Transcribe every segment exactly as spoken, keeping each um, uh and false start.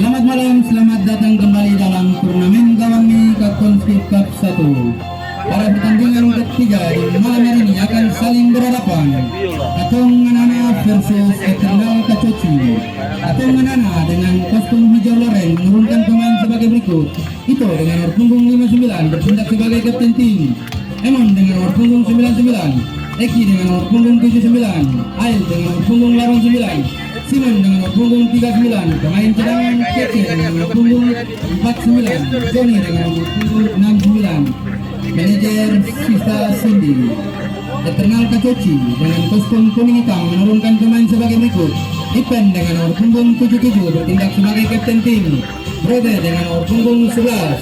Selamat malam, selamat datang kembali dalam turnamen gawang mi Kakonski Cup satu. Pada pertandingan ketiga di malam hari ini akan saling berhadapan Katong Anana versus Eternal Kacoci. Katong Anana dengan kostum hijau loren menurunkan pemain sebagai berikut. Ito dengan nomor punggung lima sembilan bertindak sebagai kapten tim. Emon dengan nomor punggung sembilan sembilan, Eki dengan nomor punggung tujuh sembilan, Ael dengan nomor punggung delapan sembilan, Simon dengan nomor punggung tiga sembilan, pemain cadangan Kece dengan nomor punggung empat sembilan, Joni dengan nomor punggung enam sembilan, manajer Sista Cindy. Eternal Kacoci dengan kostum kuning hitam menurunkan pemain sebagai berikut: Ipen dengan nomor punggung tujuh tujuh bertindak sebagai kapten tim, Brode dengan nomor punggung sebelas,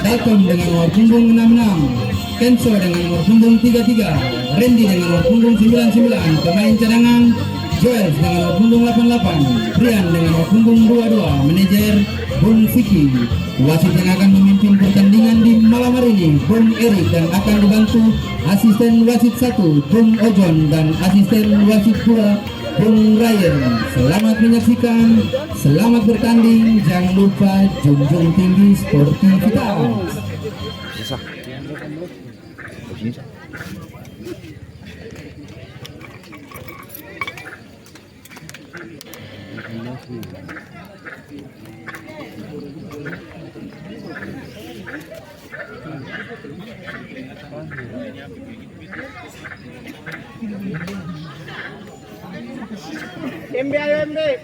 Dalton dengan nomor punggung enam enam, Kenso dengan nomor punggung tiga tiga, Randy dengan nomor punggung sembilan sembilan, pemain cadangan, Joel dengan nomor punggung delapan delapan, Rian dengan nomor punggung dua dua, manajer Bung Vicky. Wasit yang akan memimpin pertandingan di malam hari ini, Bung Erik, dan akan dibantu asisten wasit satu, Bung Ojon, dan asisten wasit dua, Bung Ryan. Selamat menyaksikan, selamat bertanding, jangan lupa junjung tinggi sportivitas. Embe, ayo, Embe.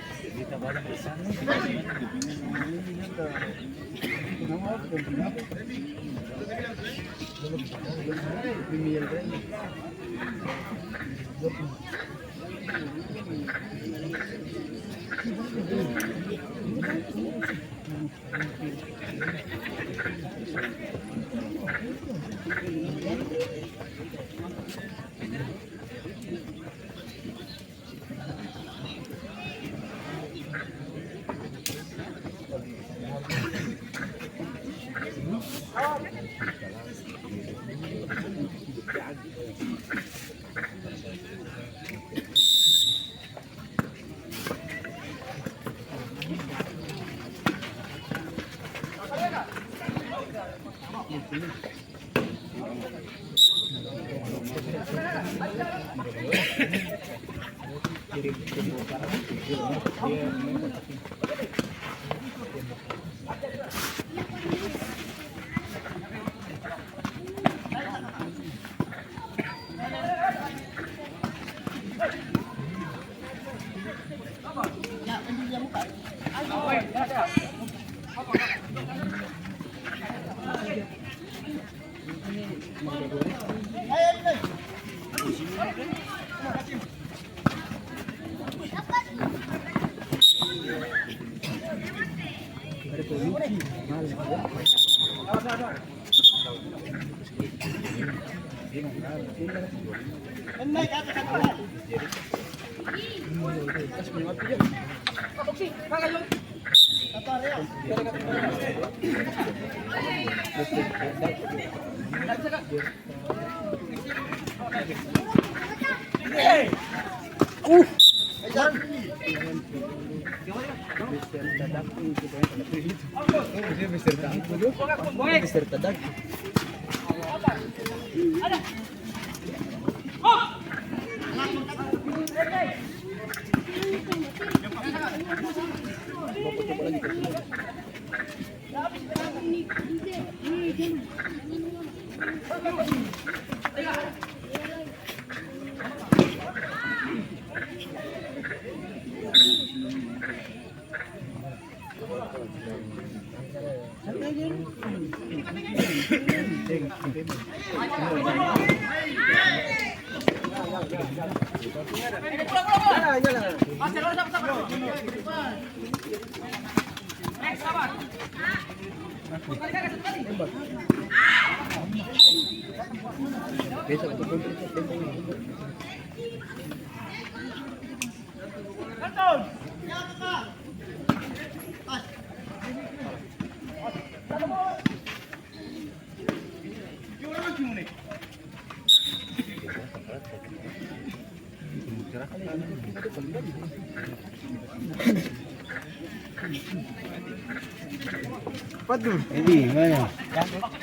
Apa tuh? Ini, mana?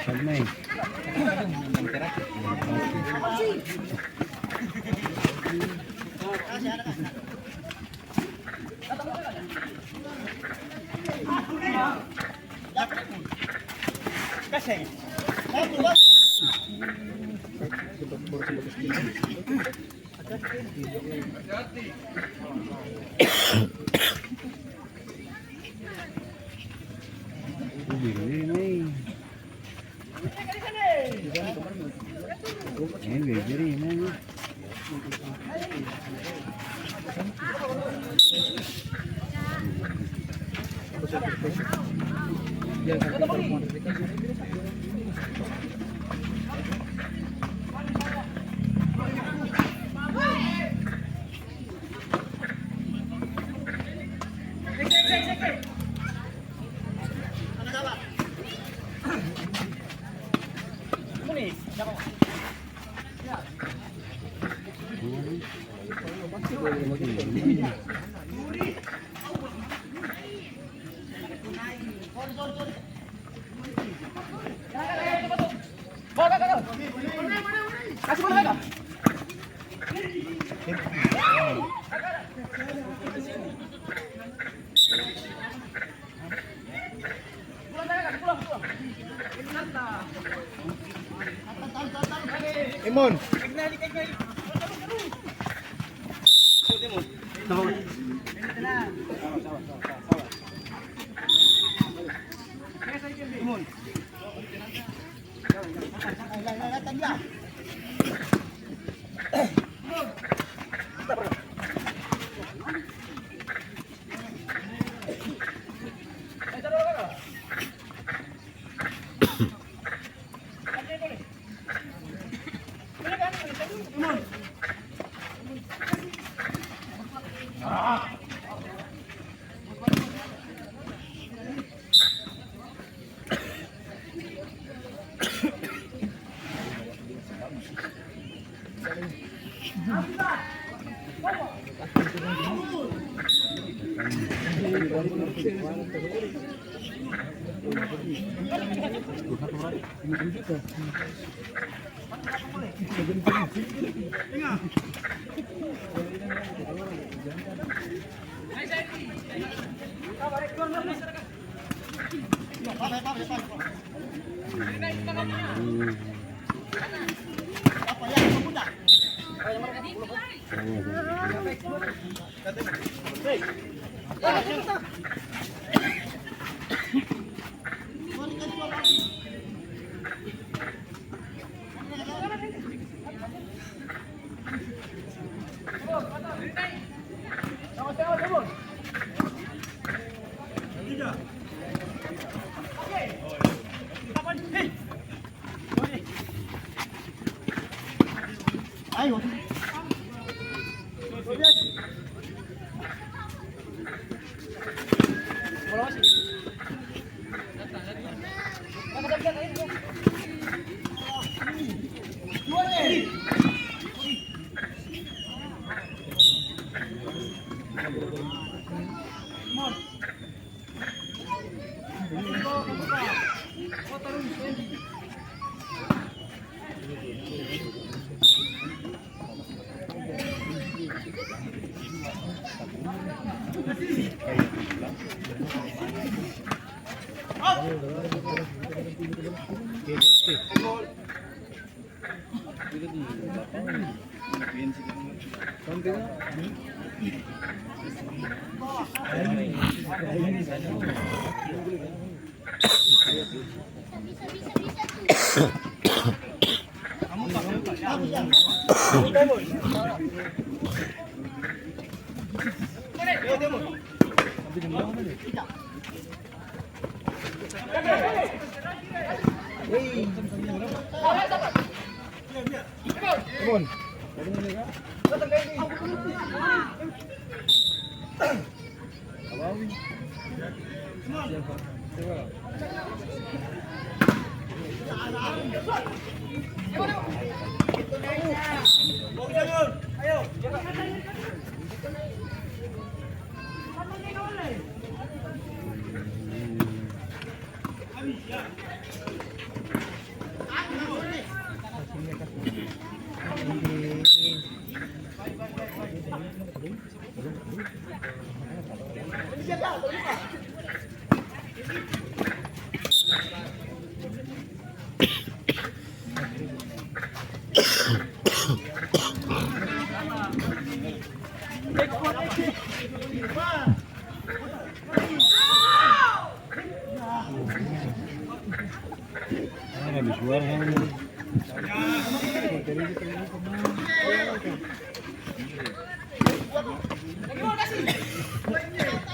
Pernah. Imon.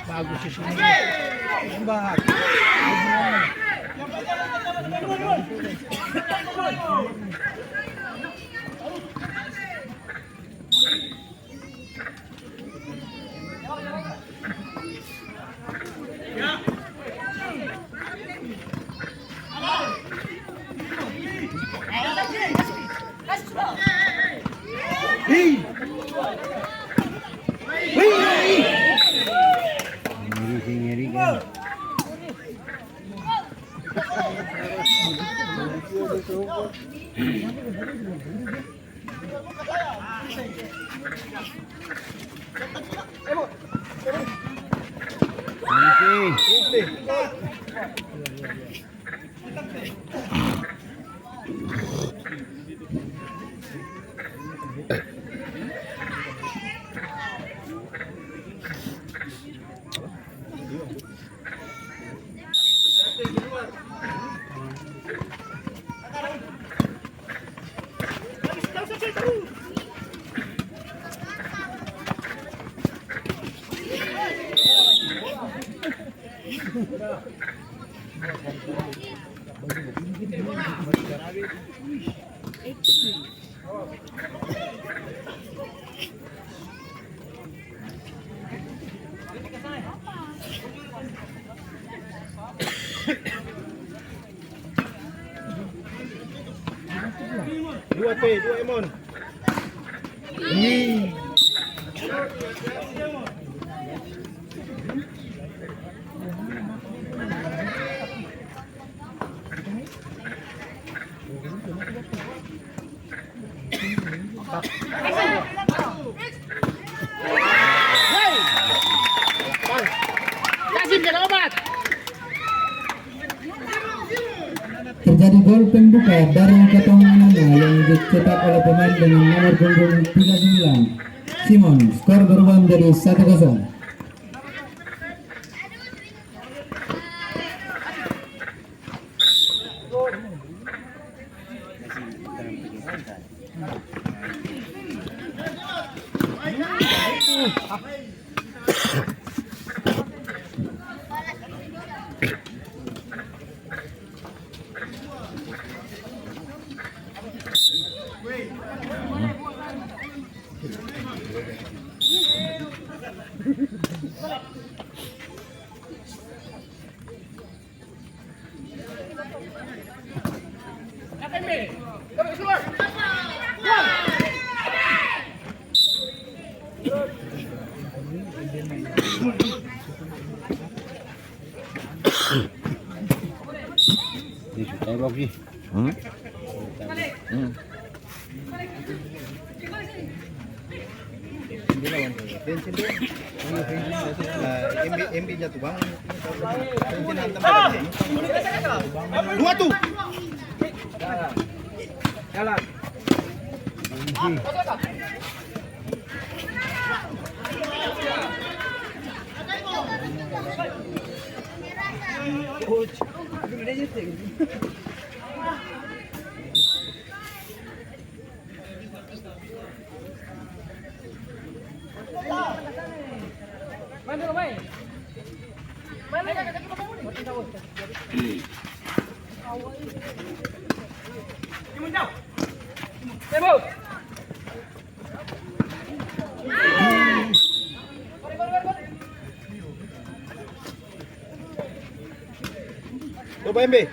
Bagus sih, sini. Tembak. Dua T, dua Emon. Terjadi gol pembuka dari Katong Mananga yang dicetak oleh pemain dengan nomor punggung tiga sembilan, Simon. Skor berubah menjadi satu kosong. Ini su tembak sih. Hmm? Hmm. Dua tuh. Jalan. Coba M B.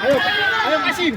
Ayo, ayo, Kasim.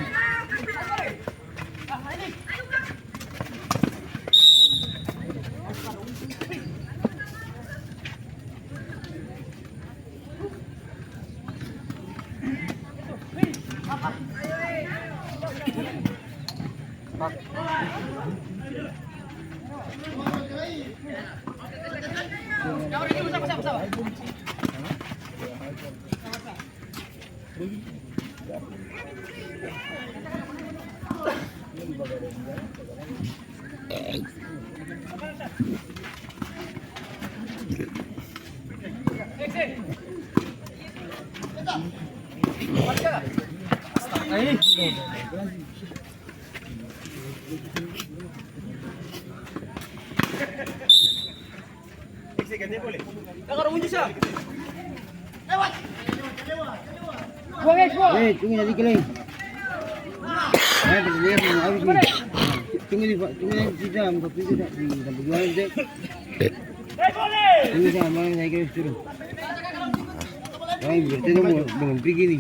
Eh, tunggu sadiki lai. Eh, tunggu sadiki lai. Tunggu di, tunggu sadiki lai, sisa, buka pintu, sa. Di tampa jualan, sa. Tunggu sa, mana saya kira suruh. Orang berarti dong mau, mau pigi ni.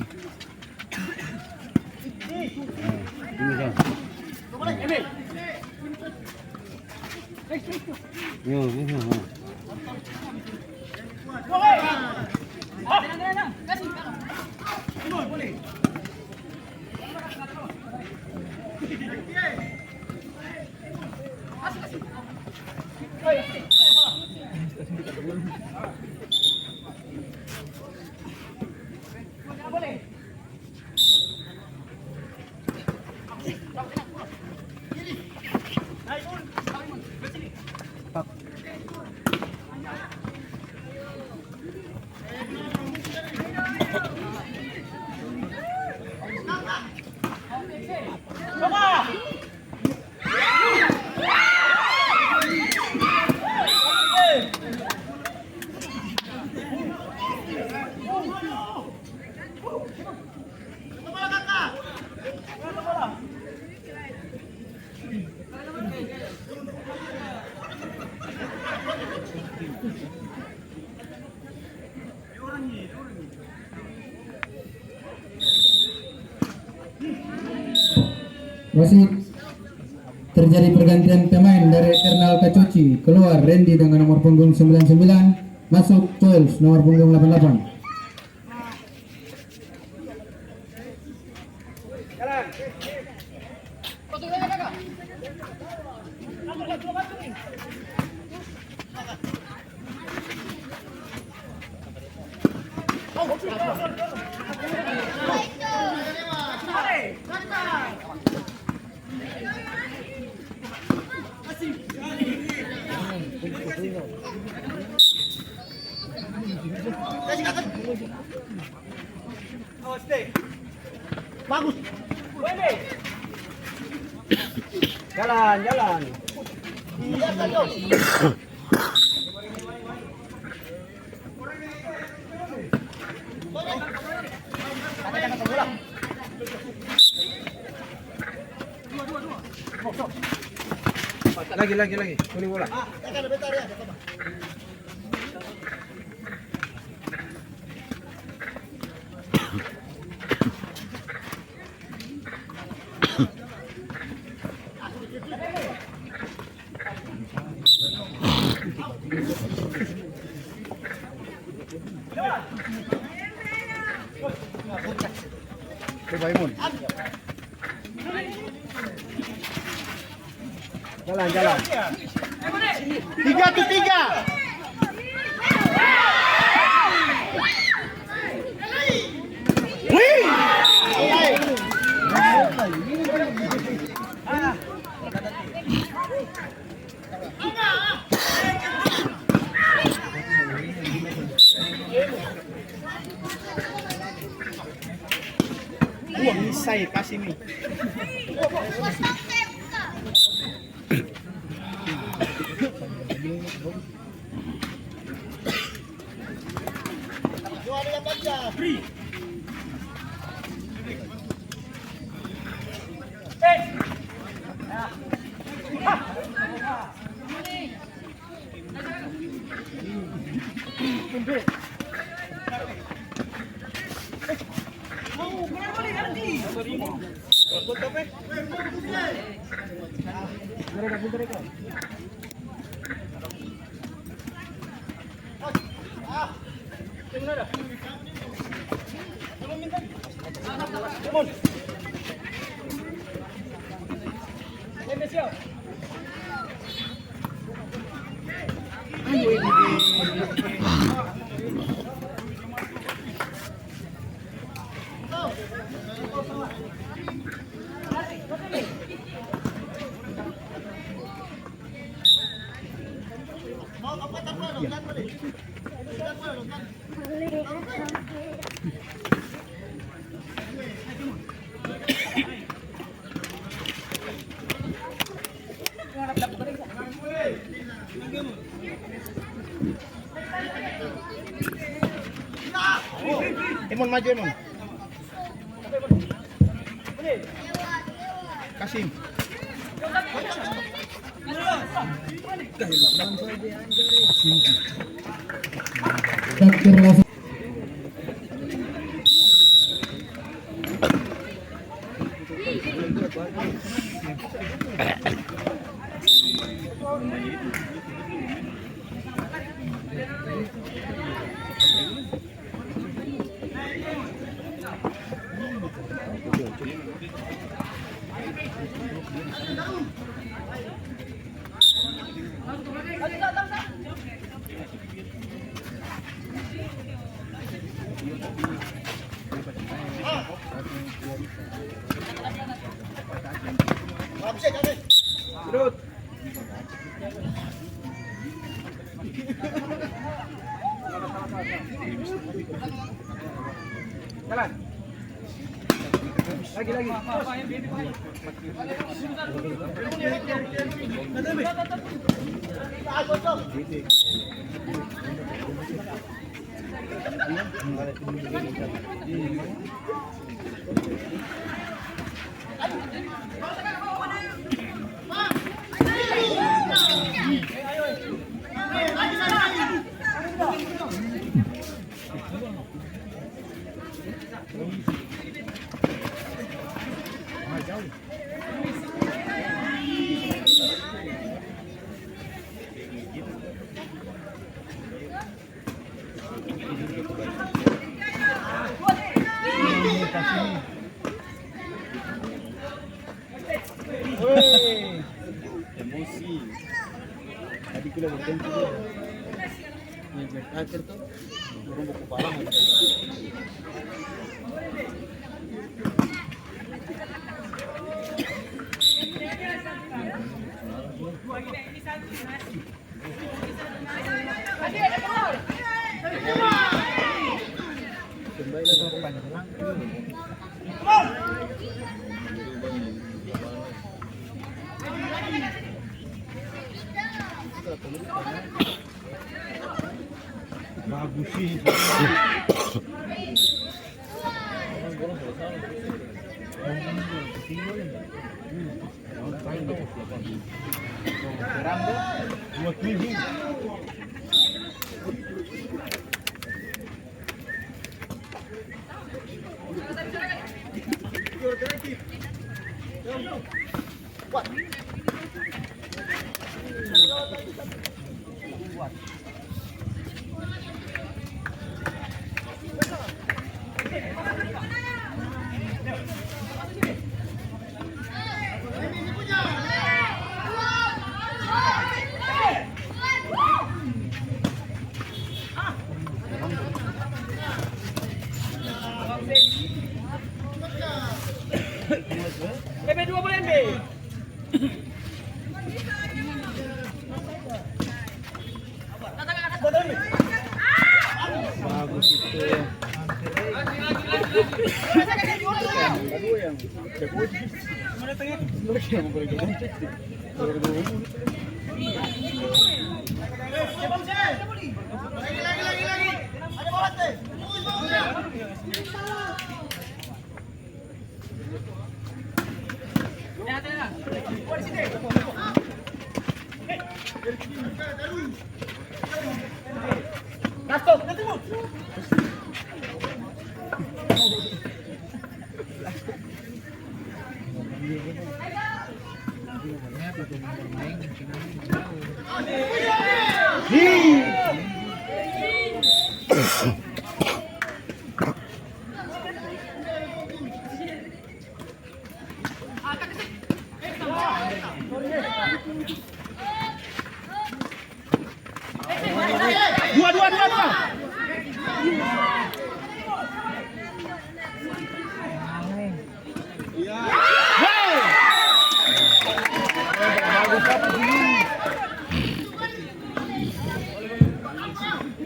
Wasit, terjadi pergantian pemain, dari Eternal Kacoci keluar Randy dengan nomor punggung sembilan sembilan, masuk Choels nomor punggung delapan delapan. Bagus. Jalan, jalan. Lagi, lagi, lagi. Kuning bola. Ah, ya kan, bentar ya, bentar. Coba, Imun. Jalan, jalan. Tiga tu tiga. Wih. Wah, ini saya kasih nih. Emon, maju, Emon. Kasim. Jalan. Lagi, lagi. Emosi. Tadi kira berhenti dia. Yang terakhir tuh, orang baku parah. Bagus sih. Bagus itu. Dua, dua, dua, dua.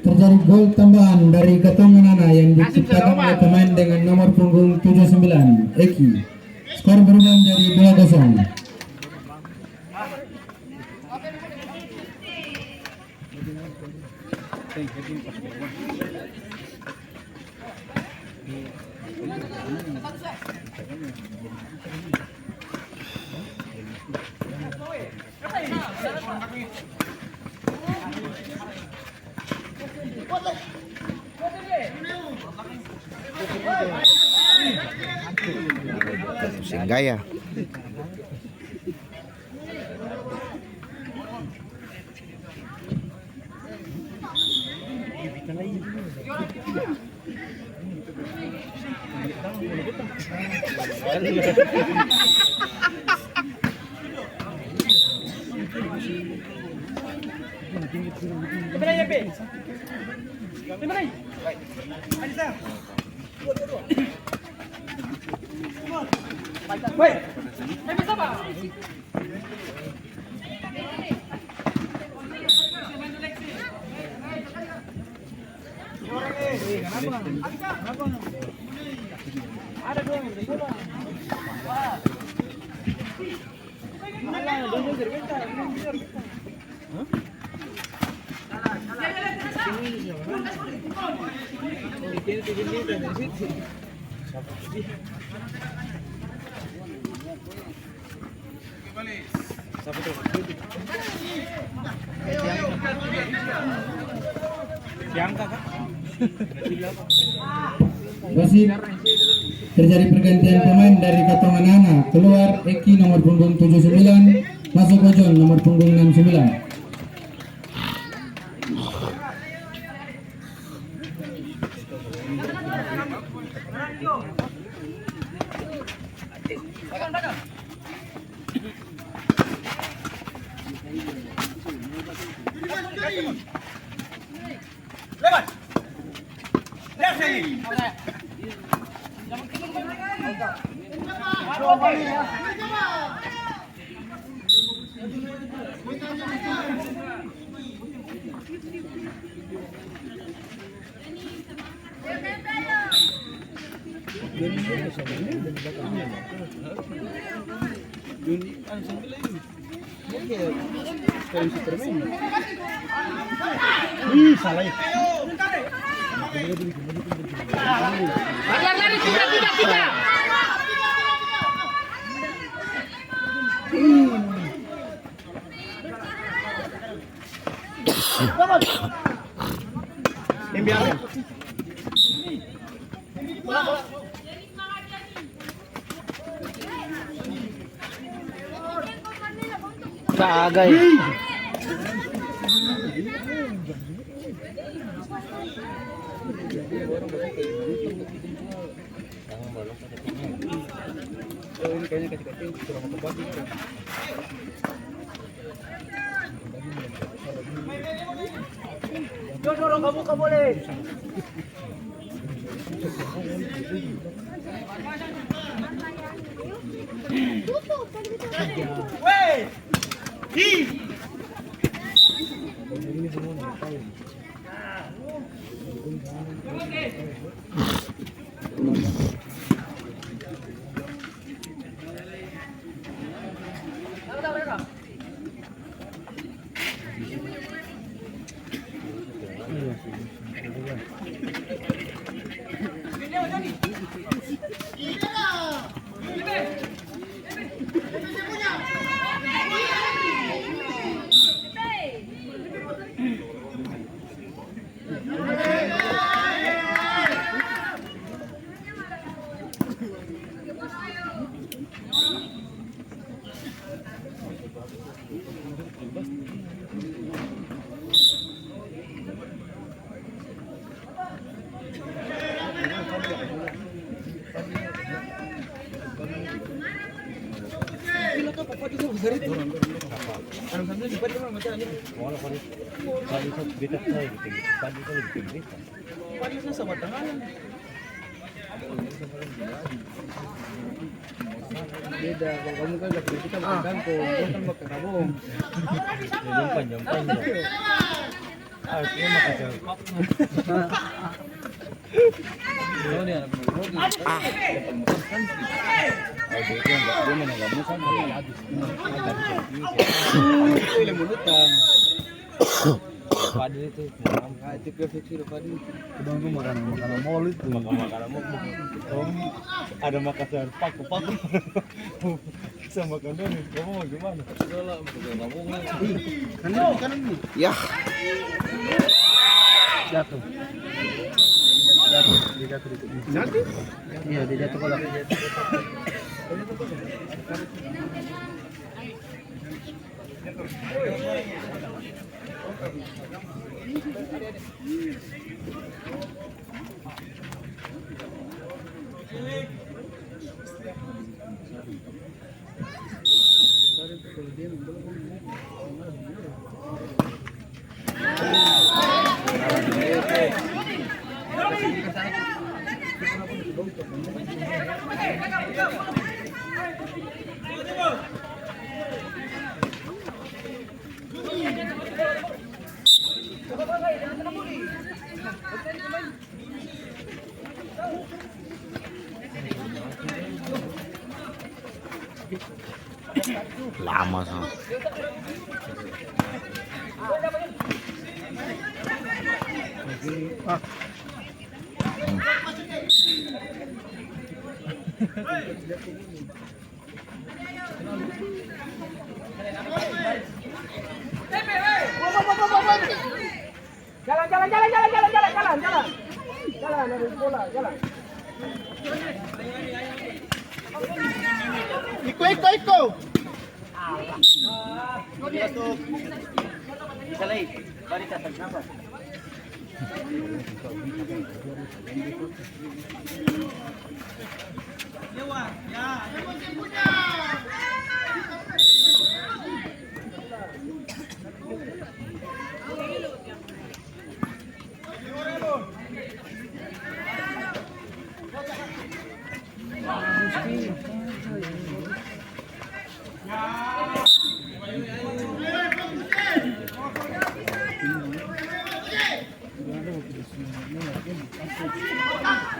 Terjadi gol tambahan dari katong anak-anak yang diciptakan oleh pemain dengan nomor punggung tujuh sembilan, Eki. Skor berubah menjadi dua kosong. Seng gaya. Wasit, terjadi pergantian pemain dari katong anak-anak. Keluar Eki nomor punggung tujuh sembilan, masuk Ojon nomor punggung enam sembilan. Ih, salah itu. Lari, lari, lari, kita, kita, kita. Cagai. Beda, kalau kamu kan gak punya kita makan kangkong, dia kan makan rabong. Jompang, jompang. Ah, dia makan jauh. Oh, dia anak muda. Ah. Oh, dia, dia nggak, dia main nggak mau sama dia habis. Habis. Itu ilmu utang. Fadil itu, ah, itu perfeksi udah Fadil. Itu bang tuh makanan, makanan mall itu. Makan makanan mall. Ada Makassar, paku-paku. Bisa makan dulu, kamu mau gimana? Sudah lah, mau ke kampung lah. Ih, kanan nih, kanan nih. Yah. Jatuh. Jatuh, dia jatuh dikit. Jatuh? Iya, dia jatuh kolak. Lama sa. Jalan, jalan, jalan. Jalan, ada bola, jalan. Iko, iko, iko.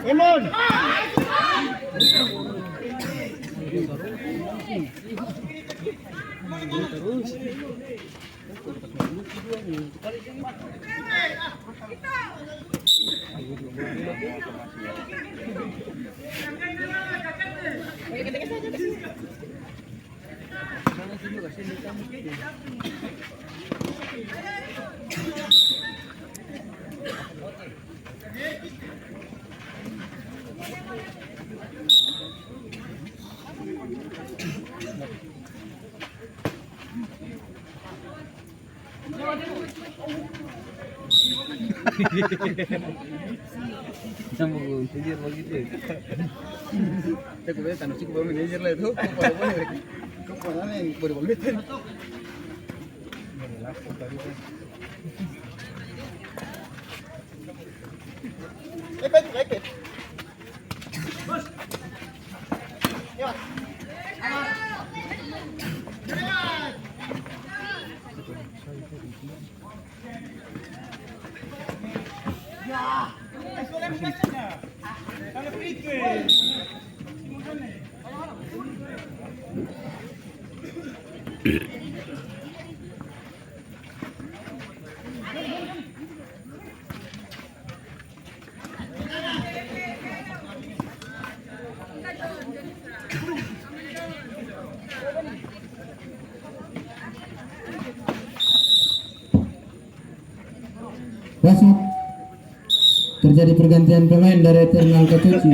Emon. Nyambung, jujur bagitu. Saya kira tanda suku baru manajer lah itu. Kok boleh, kok boleh, kok boleh, boleh. Wasit, terjadi pergantian pemain dari Eternal Katuci.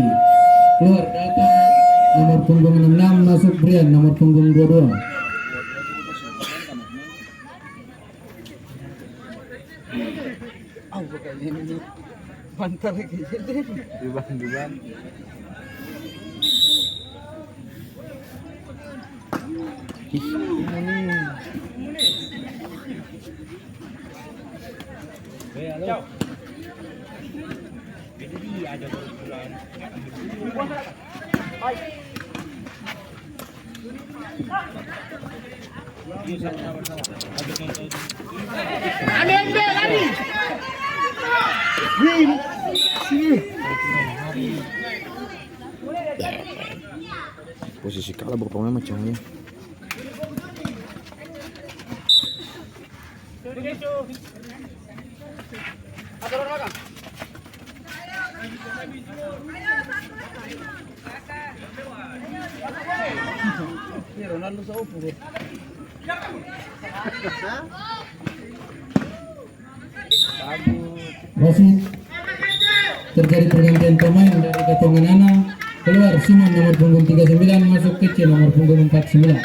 Keluar datang nomor punggung enam enam, masuk Brian nomor punggung dua dua. Au, bukan ini. Bantal lagi. Duban, duban. Eh, halo. Jadi dia aja baru pulang. Posisi kala berapa macam ni? Wasit, terjadi pergantian pemain dari Katongan Ana, keluar Simon nomor punggung tiga sembilan, masuk Kece nomor punggung empat sembilan.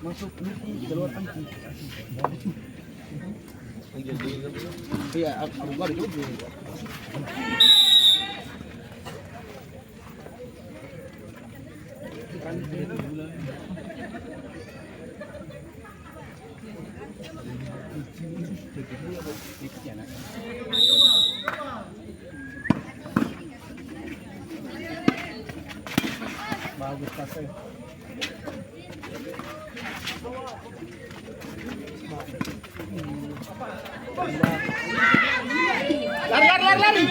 Masuk, keluar, anjing. Iya, aku, aku gak ada juga. Bagus, Pak. Lari, lari, lari, lari.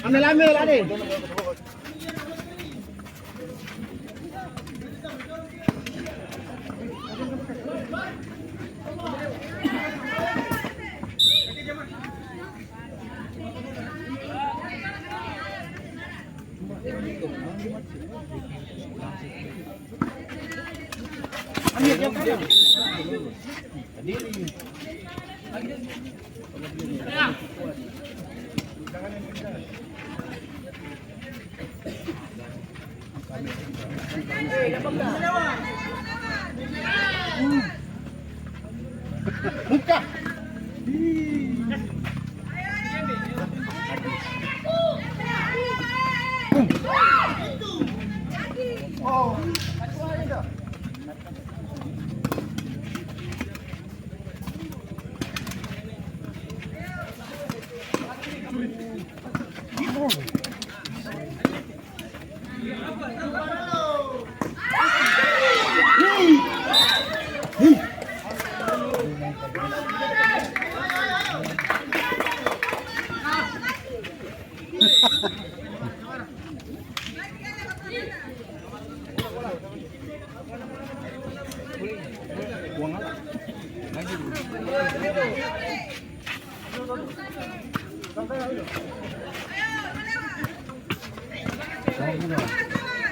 Ambil, ambil, Ade. Buka.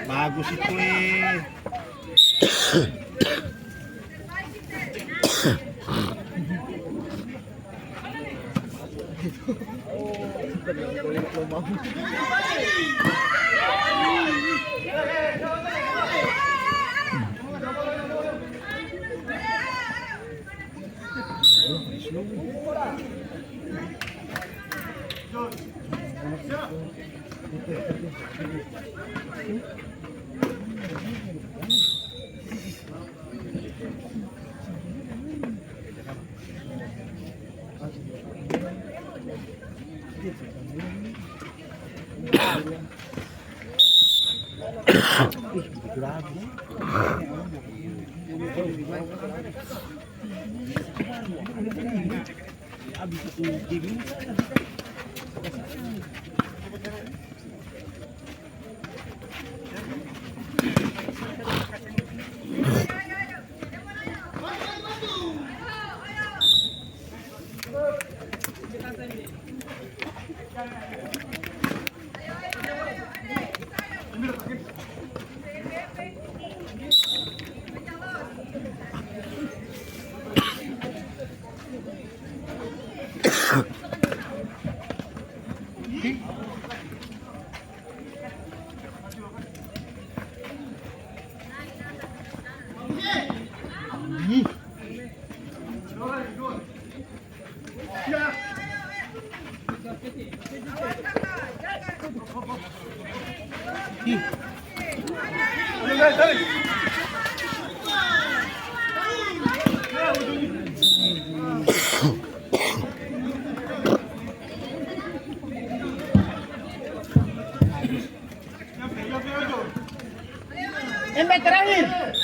Bagus itu, eh. Empat terakhir.